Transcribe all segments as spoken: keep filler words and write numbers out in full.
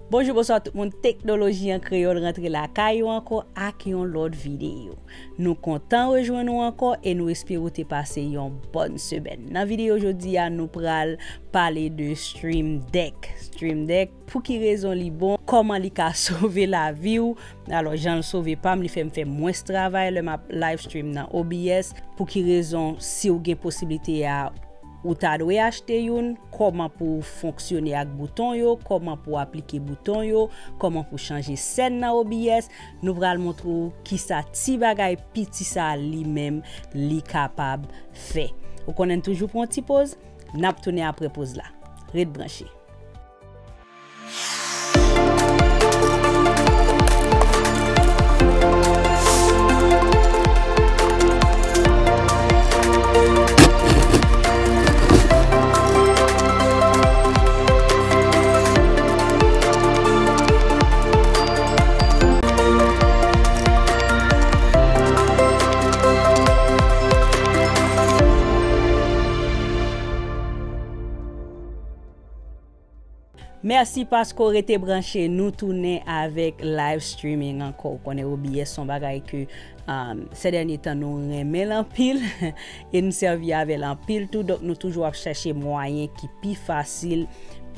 Bonjou, bonswa tout moun. Teknoloji an kreyòl rantre lakay ou ankò ak yon lòt videyo. Nou kontan rejwenn ou ankò e nou espere w te pase yon bòn semèn. Nan videyo jodi a, nou pral pale de Stream Deck. Stream Deck, pou ki rezon li bon, kòman li ka sove lavi w. Alò, jan l sove pa m, li fè m fè mwens travay lè m ap live stream nan O B S. Pou ki rezon, si w gen posiblite a, ou ta dwe achte youn, kòman pou w fonksyone ak bouton yo, kòman pou w aplike bouton yo, kòman pou w chanje sèn nan O B S. Nou pral montre w kisa ti bagay piti sa li menm li kapab fè. Ou konnen n toujou pran yon ti poz, n ap tounen apre poz la. Ret branche. Mèsi paske w rete branche. Nou tounen avèk live streaming ankò. Ou konnen O B S se yon bagay ke, um, sè dènye tan nou renmen l anpil e n sèvi avè l anpil tou. Donk, nou toujou ap chèche mwayen ki pi fasil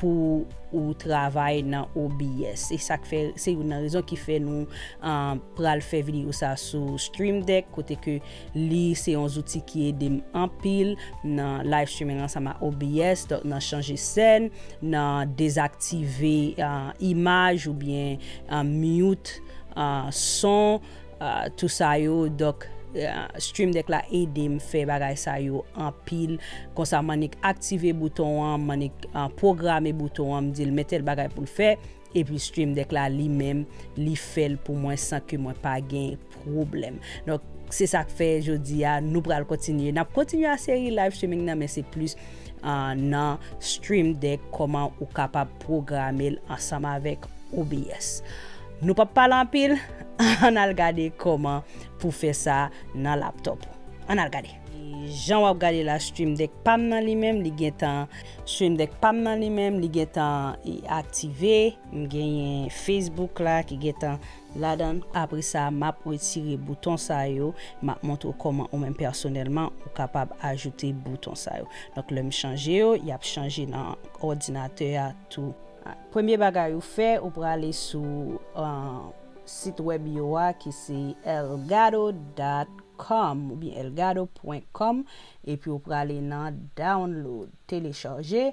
pou ou travay nan O B S. E sa k fè, se youn nan rezon ki fè nou, um, pral fè videyo sa sou Stream Deck, kote ke li se yon zouti ki ede m anpil nan live streaming ansanm ak O B S, donk nan chanje sèn, nan dezaktive, ah, imaj oubyen, ah, mute, ah, son, ah, tou sa yo. Donk, ah, Stream Deck la ede m fè bagay sa yo anpil. Konsa, m annik aktive bouton an, m annik, ah, pwograme bouton an, m di l men tèl bagay pou l fè. Epi Stream Deck la li menm, li fè l pou mwen san ke mwen pa gen pwoblèm. Donk, se sa k fè jodi a, nou pral kontinye. N ap kontinye a seri live streaming nan, men se plis, ah, nan Stream Deck, kòman ou kapab pwograme l ansanm avèk O B S. Nou p ap pale anpil, ann al gade kòman pou fè sa nan laptop ou. Ann al gade. E jan w ap gade la, Stream Deck pa m nan li menm, li gentan, Stream Deck pa m nan li menm, li gentan, e, aktive. M genyen Facebook la ki gentan ladan. Apre sa, m ap retire bouton sa yo. M ap montre w kòman ou menm pèsonèlman ou kapab ajoute bouton sa yo. Donk, lè m chanje yo, y ap chanje nan òdinatè a tou. Premye bagay ou fè, ou prale sou, ah, sit wèb yo a ki se elgato dot com oubyen elgato pwen kòm, epi ou prale nan download, telechaje.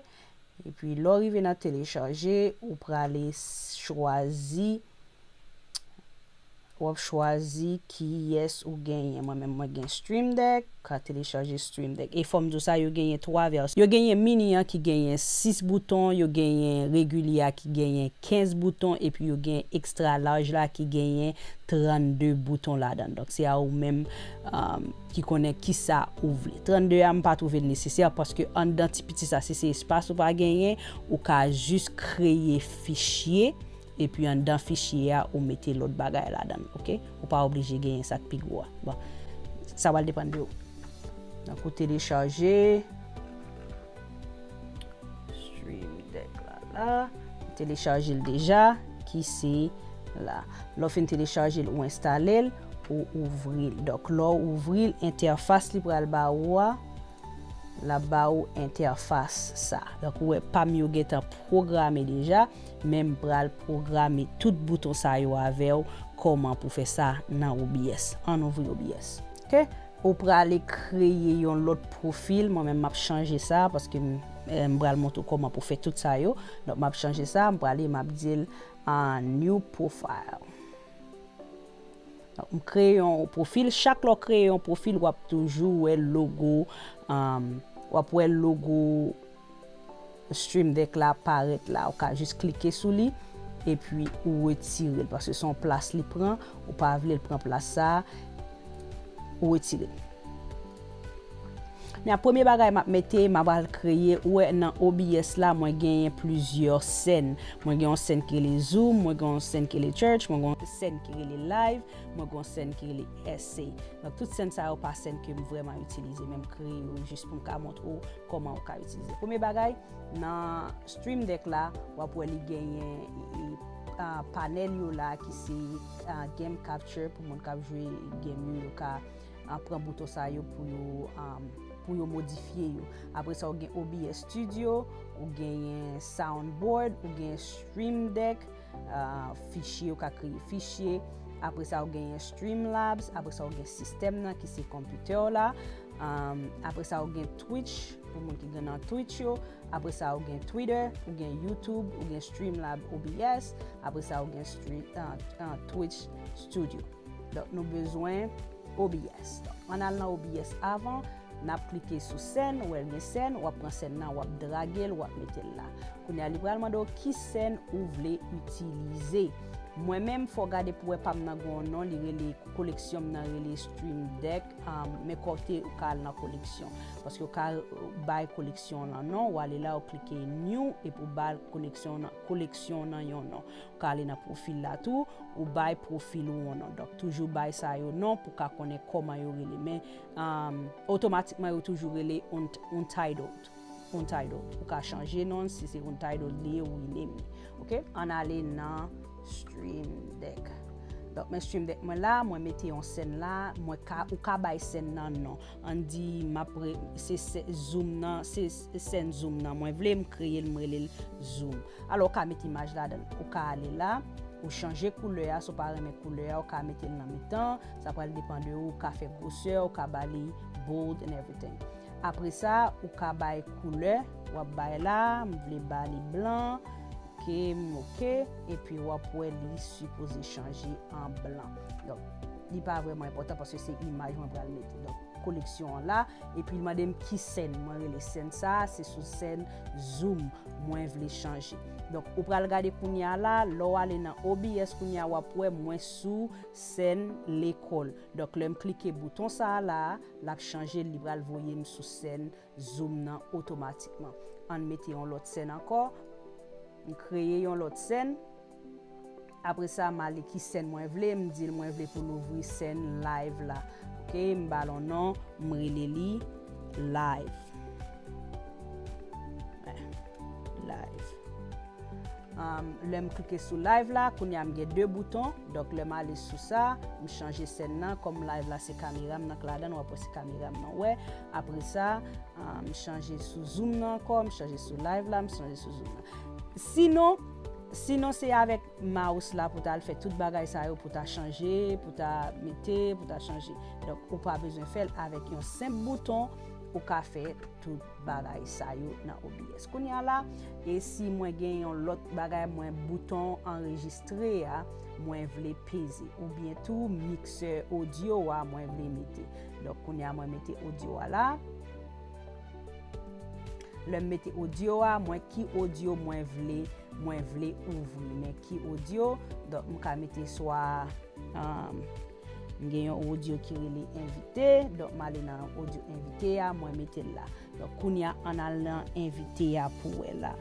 Epi lè w rive nan telechaje, ou prale s-, chwazi, w ap chwazi kiyès ou genyen. Mwen menm, mwen gen Stream Deck, ka telechaje Stream Deck. E fò m di w sa, yo genyen twa vèsyon. Yo genyen mini an ki genyen sis bouton, yo genyen regilye a ki genyen kenz bouton, epi yo gen extra large la ki genyen trannde bouton ladan. Donk, se a ou menm, um, ki konnen kisa ou vle. Trannde a, m pa twouve l nesesè paske anndan ti piti sa, si se espas ou pa genyen, ou ka jis kreye fichye, epi anndan fichye a, ou mete lòt bagay ladan l, oke? Ou pa oblije genyen sa k pi gwo a. Bon, sa pral depann de ou. Donk, ou telechaje Stream Deck la, la. Telechaje l deja, ki se la. Lè w fin telechaje l, ou enstale l, ou ouvri l. Donk, lè w ouvri l, entèfas li pral ba ou a, l ap ba ou entèfas sa. Donk, ou wè pa m yo gentan pwograme deja, men m pral pwograme tout bouton sa yo avè w, kòman pou fè sa nan O B S. Ann ouvri O B S. Oke? Ou prale kreye yon lòt pwofil. Mwen menm, m ap chanje sa paske m, eh, m pral montre w kòman pou fè tout sa yo. Donk, m ap chanje sa, m prale, m ap di l, ah, new profile. Donk, m kreye yon pwofil. Chak lè w kreye yon pwofil, w ap toujou wè logo, um, w ap wè logo Stream Deck la parèt la. Ou ka jis klike sou li, epi ou retire l, paske se yon plas li pran, ou pa vle l pran plas sa, ou retire l. Men premye bagay m ap mete, m ap al kreye, ou wè nan O B S la, mwen genyen plizyè sèn. Mwen gen yon sèn ki rele Zoom, mwen gen yon sèn ki rele Church, mwen gen yon sèn ki rele Live, mwen gen yon sèn ki rele Essay. Donk, tout sèn sa yo pa sèn ke m vrèman itilize, men m kreye yo jis pou m ka montre w kòman ou ka itilize. Premye bagay, nan Stream Deck la, w ap wè li genyen, e, a, panèl yo la ki se, a, Game Capture pou moun k ap jwe game yo, yo ka a, pran bouton sa yo pou yo, a, pou yo modifye yo. Apre sa, ou gen O B S Studio, ou genyen Soundboard, ou gen Stream Deck, a, fichye, ou ka kreye fichye. Apre sa, ou genyen Streamlabs. Apre sa, ou gen sistèm nan ki se konpitè w la. A, apre sa, ou gen Twitch, pou moun ki gen nan Twitch yo. Apre sa, ou gen Twitter, ou gen YouTube, ou gen Streamlab O B S. Apre sa, ou gen Stream, a, a, Twitch Studio. Donk, nou bezwen O B S. Donk, ann al nan O B S avan, n ap klike sou sèn, ou wè l gen sèn, w ap pran sèn nan, w ap drage l, w ap mete l la. Kounye a, li pral mande w ki sèn ou vle itilize. Mwen menm, fò w gade pou w wè pa m nan gen yon non, li rele, koleksyon m nan rele Stream Deck, a, men kote ou ka al nan koleksyon. Paske ou ka, e, bay koleksyon w lan non, ou ale la, ou klike New, epi ou ba koleksyon w nan, koleksyon w nan yon non. Ou ka ale nan pwofil la tou, ou bay pwofil ou yon non. Donk, toujou bay sa yo non pou ka konnen kòman yo rele. Men, um, otomatikman, yo toujou rele un-, Untitled. Untitled. Ou ka chanje non, si se Untitled li ye, ou rename li. Oke? Ann ale nan Stream Deck. Donk, men Stream Deck mwen la, mwen mete yon sèn la, mwen ka, ou ka bay sèn nan non. Ann di, m ap re-, se, se Zoom nan, se, se sèn Zoom nan mwen vle, m kreye l, m rele l Zoom. Alò, ou ka met imaj ladan l. Ou ka ale la, ou chanje koulè a, si w pa renmen koulè a, ou ka mete l nan mitan. Sa pral depann de ou, ou ka fè gwosè, ou ka ba li bold and everything. Apre sa, ou ka bay koulè, w ap bay la, m vle ba li blan, oke, m oke, epi w ap wè li sipoze chanje an blan. Donk, li pa vrèman enpòtan paske se imaj mwen pral mete. Donk, koleksyon an la, epi l mande m ki sèn, mwen rele sèn sa, se sou sèn Zoom mwen vle chanje. Donk, ou pral gade kounye a la, lè w ale nan O B S kounye a, w ap wè mwen sou sèn lekòl. Donk, lè m klike bouton sa a la, l ap chanje, li pral voye m sou sèn Zoom nan otomatikman. Ann mete yon lòt sèn ankò. M kreye yon lòt sèn. Apre sa, m ale ki sèn mwen vle, m di l mwen vle pou l ouvri sèn live la. Oke, m ba l yon non, m rele li live. Live. Um, lè m klike sou live la, kounye a m gen de bouton. Donk, lè m ale sou sa, m chanje sèn nan. Kòm live la se kamera m nan k ladan l, w ap wè se kamera m nan w wè. Apre sa, um, m chanje sou Zoom nan ankò, m chanje sou live la, m chanje sou Zoom nan. Sinon, sinon se avèk mouse la pou ta al fè tout bagay sa yo, pou ta chanje, pou ta mete, pou ta chanje. Donk, ou pa bezwen fè l, avèk yon senp bouton, ou ka fè tout bagay sa yo nan O B S. Kounye a la, e si mwen gen yon lòt bagay, mwen bouton anrejistre a, mwen vle peze, oubyen tou miksè odyo a, mwen vle mete. Donk, kounye a, mwen mete odyo a la. Lè m mete odyo a, mwen ki odyo mwen vle, mwen vle ouvri, men ki odyo, donk, m ka mete swa, um, m gen yon odyo ki rele envite, donk, m ale nan odyo envite a, mwen mete l la. Donk, kounye a, ann al nan envite a pou wè la.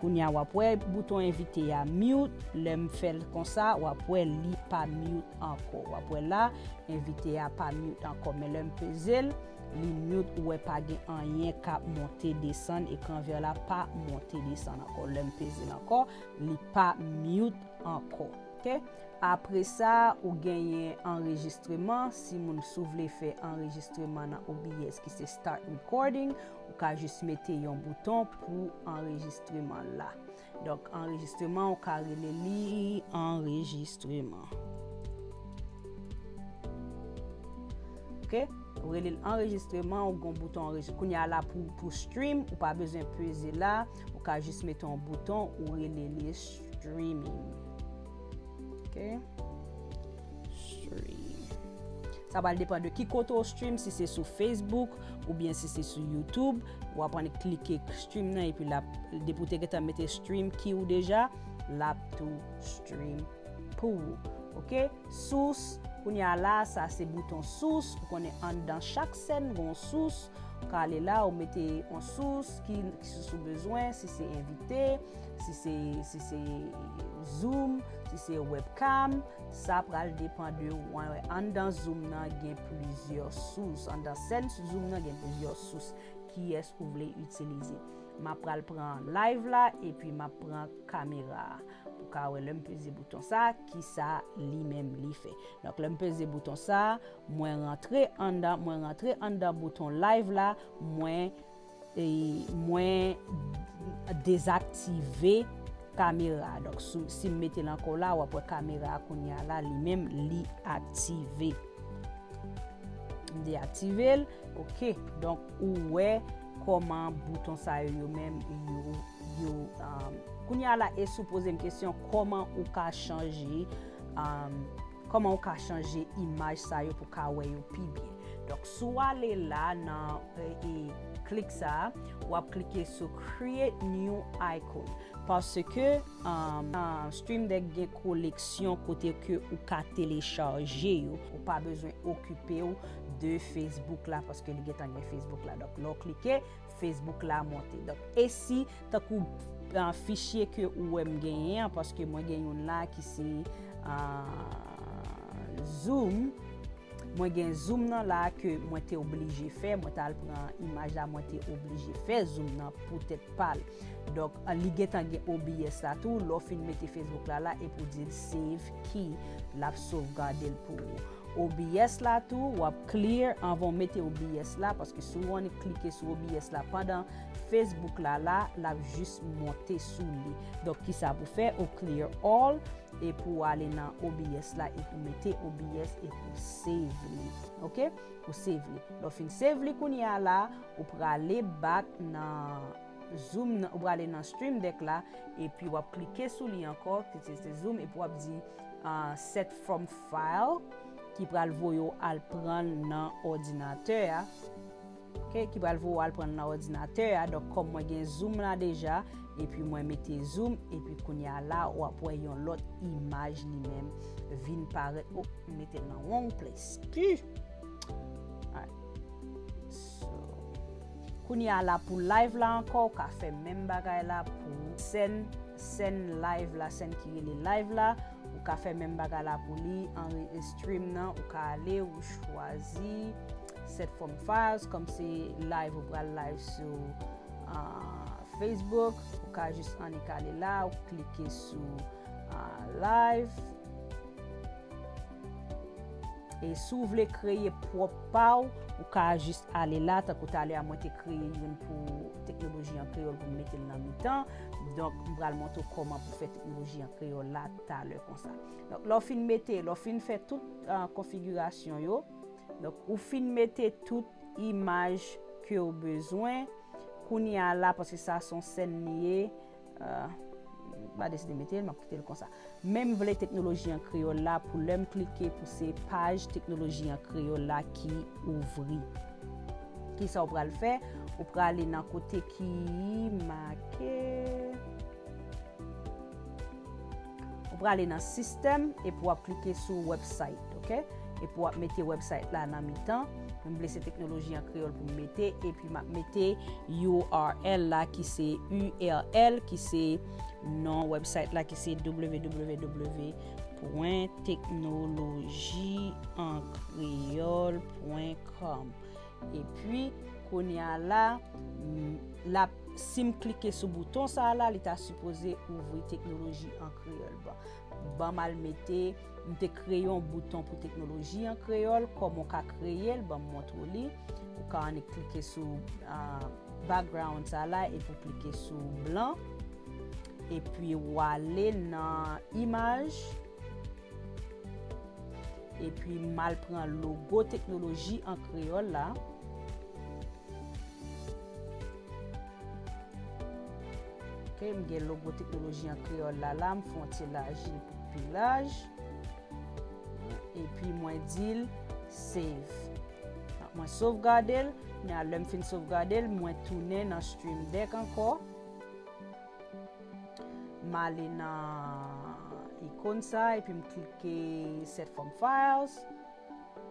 Kounye a, w ap wè bouton envite a mute, lè m fè l konsa, w ap wè li pa mute ankò. W ap wè la, envite a pa mute ankò, men lè m peze l, li mute, ou wè pa gen anyen k ap monte desann, ekran vè la pa monte desann ankò. Lè m peze l ankò, li pa mute ankò. Oke? Apre sa, ou genyen anrejistreman. Si moun sou vle fè anrejistreman nan O B S ki se start recording, ou ka jis mete yon bouton pou anrejistreman la. Donk, anrejistreman, ou ka rele li anrejistreman. Oke? Ou rele l anrejistreman, ou gon bouton anrejistreman. Kounye a la pou, pou stream, ou pa bezwen peze la, ou ka jis mete yon bouton, ou rele li streaming. Oke? Stream. Sa pral depann de ki kote w stream, si se sou Facebook oubyen si se sou YouTube. W ap annik klike stream nan epi l ap, depi w te gentan mete stream key ou deja, l ap tou stream pou ou. Oke? Source, Kounye a la, sa se bouton sous. Ou konnen anndan chak sèn gen yon sous. Ou ka ale la, ou mete yon sous, ki, ki sous ou bezwen, si se envite, si se, si se Zoom, si se webcam, sa pral depann de ou. Anndan Zoom nan gen plizyè sous. Anndan sèn Zoom nan gen plizyè sous. Kiyès ou vle itilize. M ap pral pran live la, epi m ap pran kamera a. Ou ka wè lè m peze bouton sa, kisa li menm li fè. Donk, lè m peze bouton sa, mwen rantre anndan, mwen rantre anndan bouton live la, mwen, e, mwen dezaktive kamera. Donk, sou, si m mete l ankò la, w ap wè kamera a kounye a la, li menm, li aktive. M deyaktive l. Ok. Donk, ou wè kòman bouton sa yo, yo menm, yo, yo, um, kounye a la, e si w poze m kesyon, kòman ou ka chanje, um, kòman ou ka chanje imaj sa yo pou ka wè yo pi byen. Donk, si w ale la nan, e, e, klik sa, w ap klike sou Create New Icon. Paske, um, uh, Stream Deck gen koleksyon kote ke ou ka telechaje yo. Ou pa bezwen okipe w de Facebook la, paske li gentan gen Facebook la. Donk, lè w klike, Facebook la monte. Donk, e si, tankou, uh, fichye ke ou wè m genyen an, paske mwen gen youn la ki se, uh, Zoom, mwen gen Zoom nan la ke mwen te oblije fè, mwen t al pran imaj la, mwen te oblije fè Zoom nan pou tèt pa l. Donk, li gentan gen O B S la tou, lè w fin mete Facebook la la, epi w di l save key, l ap sovgade l pou ou. O B S la tou, w ap clear anvan w mete O B S la, paske si w annik klike sou O B S la pandan Facebook la la, l ap jis monte sou li. Donk, kisa pou fè? Ou clear all, epi w ale nan O B S la, epi w mete O B S, epi w save li. Ok? Ou save li. Lè w fin save li kounye a la, ou prale back nan Zoom nan, ou prale nan Stream Deck la, epi w ap klike sou li ankò, ki se, se Zoom, epi w ap di, ah, set from file, ki pral voye w al pran l nan òdinatè a. Ok, ki pral voye w al pran l nan òdinatè a. Donk, kòm mwen gen Zoom la deja, epi mwen mete Zoom, epi kounye a la, w ap wè yon lòt imaj li menm vin parèt. Oh, m mete l nan wrong place. Pi! Alright. So, kounye a la pou live la ankò, ou ka fè menm bagay la pou sèn, sèn live la, sèn ki rele live la. Ou ka fè menm bagay la pou li, anre-, stream nan, ou ka ale, ou chwazi set from files, kòm se live, ou pral live sou, ah, Facebook, ou ka jis annik ale la, ou klike sou, ah, live. E si w vle kreye pwòp pa w, ou ka jis ale la, tankou talè a mwen te kreye youn pou Teknoloji an Kreyòl pou m mete l nan mitan. Donk, m pral montre w kòman pou fè Teknoloji an Kreyòl la talè konsa. Donk, lè w fin mete, lè w fin fè tout, ah, konfigirasyon yo, donk, ou fin mete tout imaj ke w bezwen. Kounye a la, paske sa se yon sèn li ye, ah, m pa deside mete l, m ap kite l konsa. Men m vle Teknoloji an Kreyòl la pou lè m klike pou se paj Teknoloji an Kreyòl la ki ouvri. Kisa w pral fè? Ou prale nan kote ki make. Ou prale nan sistèm epi w ap klike sou website, ok? Epi w ap mete website la nan mitan. Mwen m vle se Teknoloji an Kreyòl pou m mete, epi m ap mete U R L la ki se U R L, ki se non website la ki se W W W pwen teknoloji an kreyòl pwen kòm. Epi, kounye a la, m, l ap, si m klike sou bouton sa a la, li ta sipoze ouvri Teknoloji an Kreyòl. Bon, ban m al mete, m te kreye yon bouton pou Teknoloji an Kreyòl, kòman w ka kreye l, ban m montre w li. Ou ka annik klike sou, ah, background sa la, epi w klike sou blan. Epi w ale nan imaj. Epi m al pran logo Teknoloji an Kreyòl la. Ok, m gen logo Teknoloji an Kreyòl la, la, m fè yon ti laji pou pi laj. Epi mwen di l save. Mwen sovgade l, men lè m fin sovgade l, mwen tounen nan Stream Deck ankò. M ale nan ikòn sa, epi m klike Set from Files.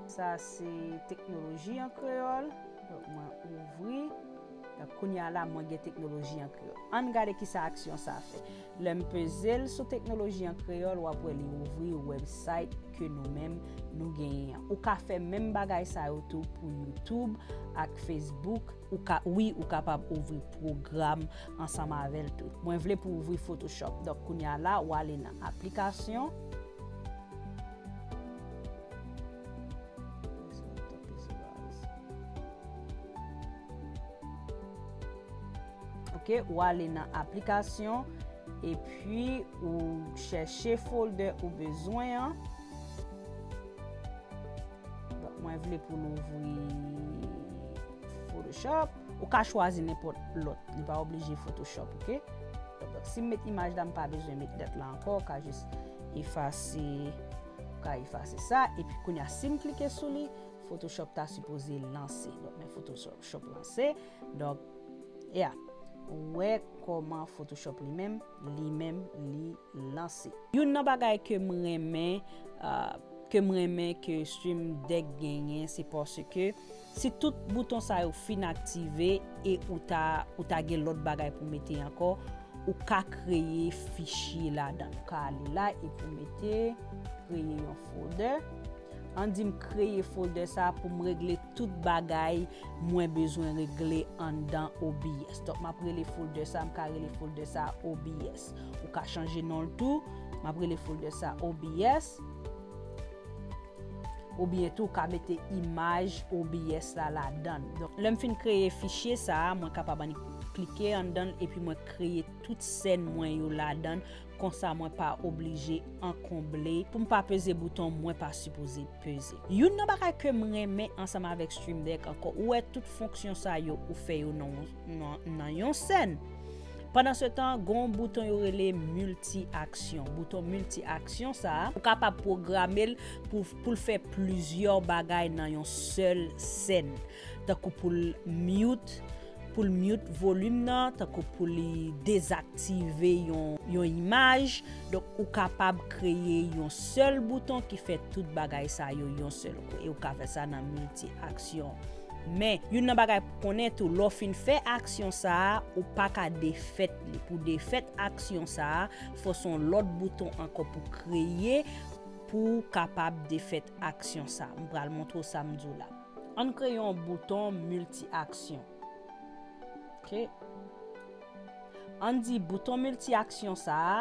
Sa se teknoloji an kreyòl. Donk, mwen ouvri. Donk, kounye a la, mwen gen teknoloji an kreyòl. Ann gade ki sa aksyon sa fè. Lè m peze l sou teknoloji an kreyòl, w ap wè li ouvri website ke nou menm nou genyen an. Ou ka fè menm bagay sa yo tou pou YouTube ak Facebook. Ou ka, wi, ou kapab ouvri pwogram ansanm avè l tou. Mwen vle pou ouvri Photoshop. Donk, kounye a la, w ale nan aplikasyon. Ok, ou ale nan aplikasyon, epi ou chèche folder ou bezwen an. Bon, mwen vle pou l ouvri Photoshop. Ou ka chwazi nenpòt lòt. Li pa oblije Photoshop, ok? Donk, si m met imaj la, m pa bezwen met dat la ankò. Ou ka jis efase, ou ka efase sa. Epi kounye a, si m klike sou li, Photoshop ta sipoze lanse. Donk, men Photoshop lanse. Donk, yeah. Ou wè kòman Photoshop li menm, li menm, li lanse. Youn nan bagay ke m renmen, ah, ke m renmen ke Stream Deck genyen, se paske si tout bouton sa yo fin aktive e ou ta, ou ta gen lòt bagay pou mete ankò, ou ka kreye fichye ladan. Ou ka ale la epi w mete, kreye yon folder. Ann di m kreye folder sa pou m regle tout bagay mwen bezwen regle anndan O B S. Donk, m ap rele folder sa, m ka rele folder sa O B S. Ou ka chanje non l tou, m ap rele folder sa O B S. Oubyen tou, ou ka mete imaj O B S la ladan l. Donk, lè m fin kreye fichye sa a, mwen kapab annik klike anndan l epi mwen kreye tout sèn mwen yo ladan l. Konsa, mwen pa oblije ankonble pou m pa peze bouton mwen pa sipoze peze. Youn nan bagay ke m renmen ansanm avèk Stream Deck ankò, ou wè tout fonksyon sa yo, ou fè yo nan, nan, nan yon sèn. Pandansetan, gen yon bouton yo rele milti aksyon. Bouton milti aksyon sa a, ou kapab pwograme l pou, pou l fè plizyè bagay nan yon sèl sèn. Tankou pou l mute, pou l mute volim nan, tankou pou li dezaktive yon, yon imaj. Donk, ou kapab kreye yon sèl bouton ki fè tout bagay sa yo yon sèl kou. E ou ka fè sa nan milti aksyon. Men, youn nan bagay pou konnen tou, lè w fin fè aksyon sa a, ou pa ka defèt li. Pou defèt aksyon sa a, fò se yon lòt bouton ankò pou kreye, pou w kapab defèt aksyon sa a. M pral montre w sa m di w la. Ann kreye yon bouton milti aksyon. Ok. Ann di bouton milti aksyon sa a,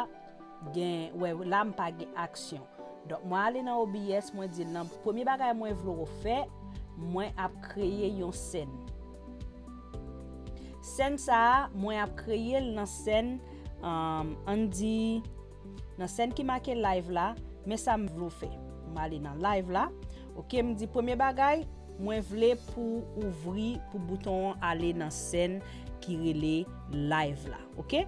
gen, wè, la m pa gen aksyon. Donk, mwen ale nan O B S, mwen di l nan premye bagay mwen vle w fè, mwen ap kreye yon sèn. Sèn sa a, mwen ap kreye l nan sèn, um, ann di, nan sèn ki make live la, men sa m vle w fè. M ale nan live la. Ok, m di premye bagay, mwen vle pou ouvri, pou bouton an ale nan sèn ki rele live la. Ok?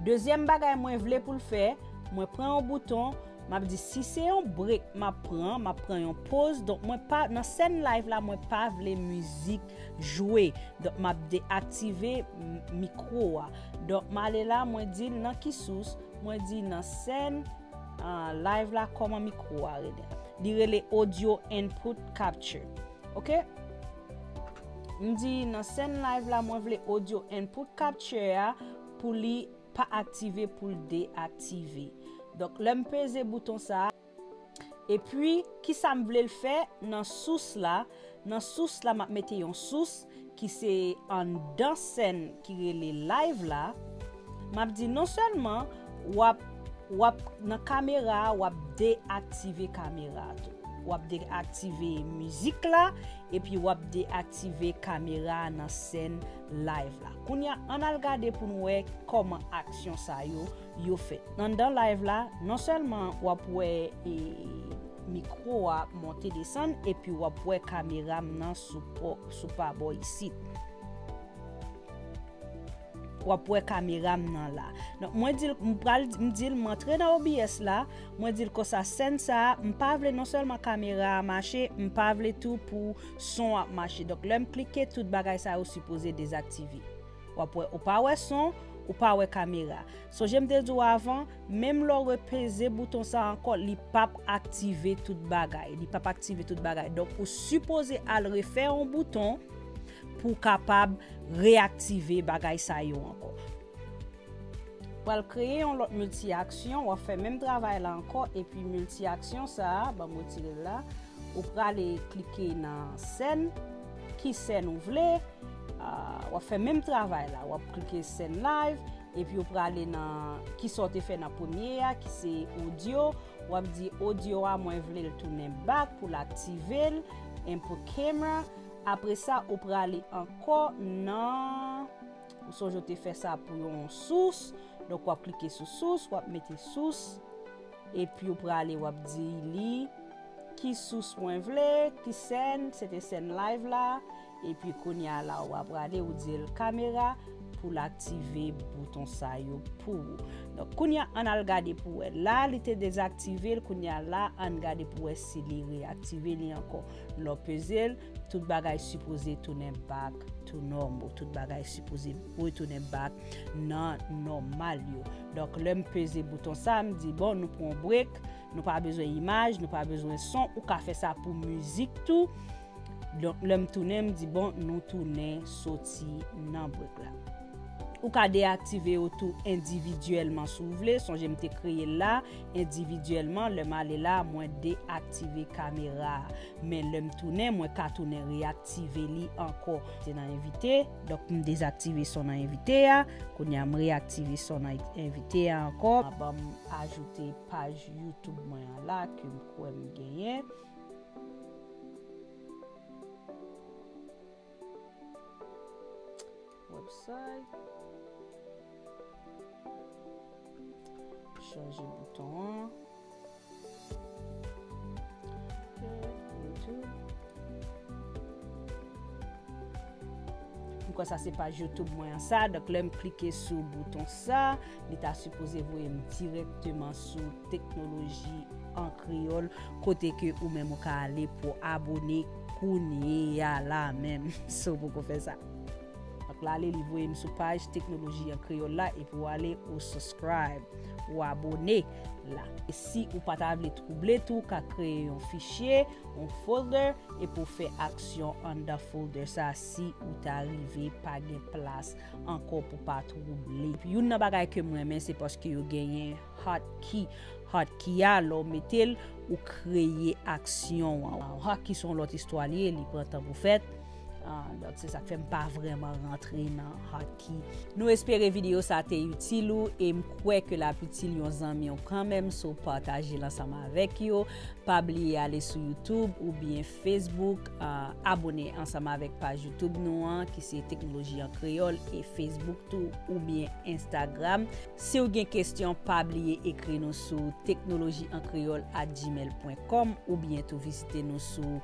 Dezyèm bagay mwen vle pou l fè, mwen pran yon bouton, m ap di si se yon break m ap pran, m ap pran yon poz. Donk, mwen pa, nan sèn live la, mwen pa vle mizik jwe. Donk, m ap deaktive m-, mikwo a. Donk, m ale la, mwen di l nan ki sous, mwen di nan sèn, ah, live la, kòman mikwo a rele. Li rele audio input capture. Ok? M di nan sèn live la, mwen vle audio input capture a pou li pa aktive, pou l deaktive. Donk, lè m peze bouton sa a, epi, kisa m vle l fè nan sous la? Nan sous la, m ap mete yon sous ki se anndan sèn ki rele live la. M ap di non sèlman w ap, w ap nan kamera a, w ap deaktive kamera a tou. W ap deaktive mizik la, epi w ap deaktive kamera a nan sèn live la. Kounye a, ann al gade pou n wè kòman aksyon sa yo, yo fèt. Anndan live la, non sèlman w ap wè, e, mikwo a ap monte desann, epi w ap wè kamera m nan sou pò-, sou pa bò isit. W ap wè kamera m nan la. Donk, mwen di l, m pral, m di l, m antre nan O B S la, mwen di l konsa, sèn sa a, m pa vle non sèlman kamera a mache, m pa vle tou pou son ap mache. Donk, lè m klike, tout bagay sa yo sipoze dezaktive. W ap wè, ou pa wè son, Ou pa wè kamera. Sonje m te di w avan, menm lè w repeze bouton sa ankò, li p ap aktive tout bagay. Li p ap aktive tout bagay. Donk, ou sipoze al refè yon bouton pou w kapab reyaktive bagay sa yo ankò. Pral kreye yon lòt milti aksyon, w ap fè menm travay la ankò, epi milti aksyon sa a, ban m retire l la, ou prale klike nan sèn, ki sèn ou vle, ah, w ap fè menm travay la, w ap klike sèn live, epi ou prale nan ki sa w te fè nan premye a, ki se odyo, w ap di odyo a mwen vle l tounen back pou l aktive l, input camera, apre sa ou prale ankò nan Ou sonje w te fè sa pou yon sous. Donk, w ap klike sou sous, w ap mete sous. Epi w prale, w ap di li ki sous mwen vle, ki sèn, se te sèn live la. Epi kounye a la, w ap prale, ou di l kamera pou l aktive bouton sa yo pou ou. Donk, kounye a, ann al gade pou wè. La, li te dezaktive l, kounye a la, ann gade pou wè si li reyaktive li ankò. Lè w peze l, tout bagay sipoze tounen back to normal. Tout bagay sipoze retounen back nan nòmal yo. Donk, lè m peze bouton sa, m di, bon, nou pran yon break, nou pa bezwen imaj, nou pa bezwen son, ou ka fè sa pou mizik tou. Donk, lè m tounen, m di, bon, nou tounen soti nan break la. Ou ka deyaktive yo tou endividyèlman si w vle. Sonje m te kreye l la endividyèlman. Lè m ale la, mwen deyaktive kamera a. Men lè m tounen, mwen ka tounen reyaktive li ankò. Se nan envite. Donk, m dezaktive son nan envite a. Kounye a, m reyaktive son nan envite a ankò. Ban m ajoute paj YouTube mwen an la ke m kwè m genyen. Website. Chanje bouton an. Ok, YouTube. M kwè sa se paj YouTube mwen an sa. Donk, lè m klike sou bouton sa, li ta sipoze voye m dirèkteman sou Teknoloji an Kreyòl, kote ke ou menm ou ka ale pou abone kounye a la menm, si w poko fè sa. Donk, l ale, li voye m sou paj Teknoloji an Kreyòl la, epi w ale, ou subscribe, ou abone la. E si ou pa ta vle twouble tou, ou ka kreye yon fichye, yon folder, epi w fè aksyon anndan folder sa, si ou ta rive pa gen plas ankò pou pa twouble. Youn nan bagay ke m renmen, se paske yo genyen hotkey. Hotkey a, lè w mete l, ou kreye aksyon an. Hotkey se yon lòt istwa li ye, li pran tan pou fèt. Ah, donk, se sa k fè m pa vrèman rantre nan hotkey. Nou espere videyo sa te itil ou, e m kwè ke l ap itil yon zanmi w kanmenm si w pataje l ansanm avèk yo. Pa bliye ale sou YouTube oubyen Facebook, ah, abone ansanm avèk paj YouTube nou an, ki se Teknoloji an Kreyòl, e Facebook tou, oubyen Instagram. Si w gen kesyon, pa bliye ekri nou sou teknoloji an kreyòl at gmail pwen kòm oubyen tou vizite nou sou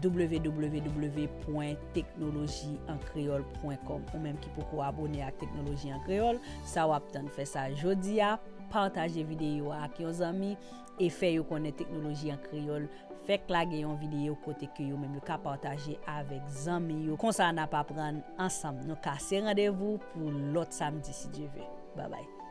w w w pwen teknoloji an kreyòl pwen kòm. Ou menm ki poko abone ak Teknoloji an Kreyòl, sa w ap tann, fè sa jodi a, pataje videyo a ak yon zanmi e fè yo konnen Teknoloji an Kreyòl fèk lage yon videyo kote ke yo menm yo ka pataje avèk zanmi yo. Konsa n ap aprann ansanm. Nou kase randevou pou lòt samdi si Dye ve. Babay.